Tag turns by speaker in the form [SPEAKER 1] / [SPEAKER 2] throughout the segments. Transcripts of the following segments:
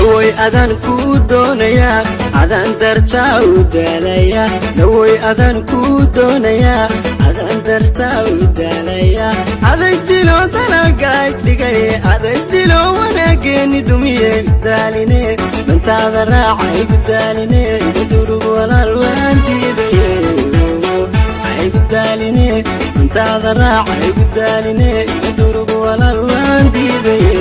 [SPEAKER 1] Dawoy adaan kuu doonayaa, adaan dartaa u daalaya. Dawoy adaan kuu doonayaa, adaan dartaa u daalaya. Adaysdilo dalaga isdhigay, adaysdilo wanaageeni dumiye. Daaline dantaada raaca, igu daaline, iga durug walaal waan diidaye. Igu daaline dantaada raaca, igu daaline, iga durug walaal waan diidaye.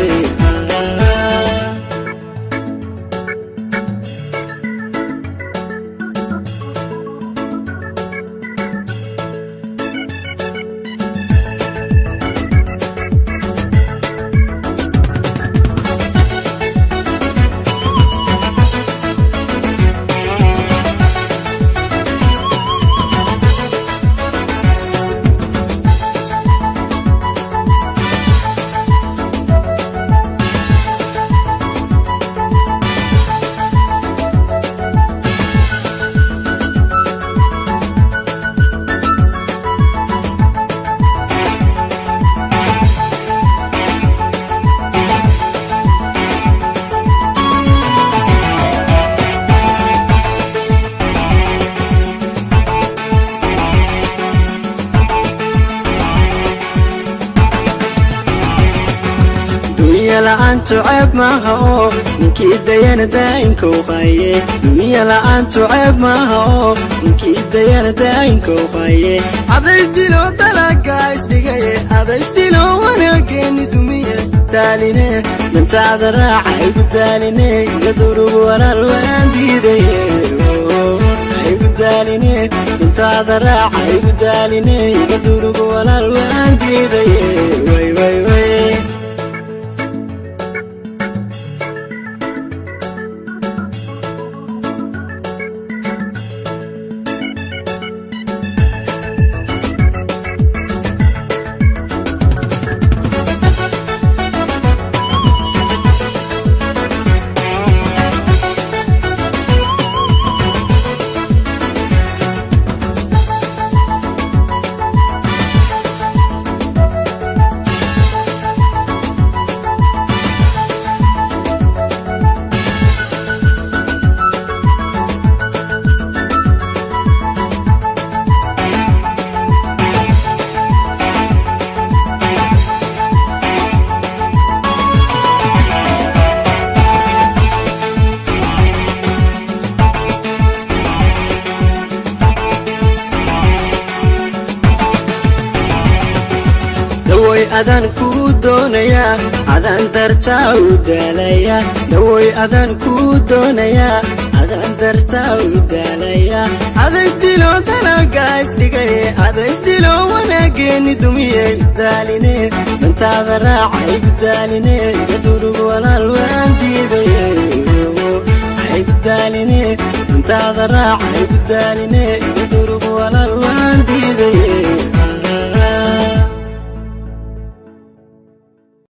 [SPEAKER 1] Dunya la'aantu ceeb maaha oo ninkii dayana daa'inkow qaye. Dunya la'aantu ceeb maaha oo ninkii dayana daa'inkow qaye. Adaysdilo dalaga isdhigaye, adaysdilo wanaageeni dumiye. Daaline dantaada raaca, igu daaline, iga durug walaal waan diidaye. Igu daaline dantaada raaca, igu daaline, iga durug walaal waan diidaye. Way way way. Dawoy adaan kuu doonayaa, adaan dartaa u daalaya. Dawoy adaan kuu doonayaa, adaan dartaa u daalaya. Adaysdilo dalaga isdhigay, adaysdilo wanaageeni dumiye. Daaline dantaada raaca, igu daaline, iga durug walaal waan diidaye. Igu daaline dantaada raaca, igu daaline, iga durug walaal waan diidaye.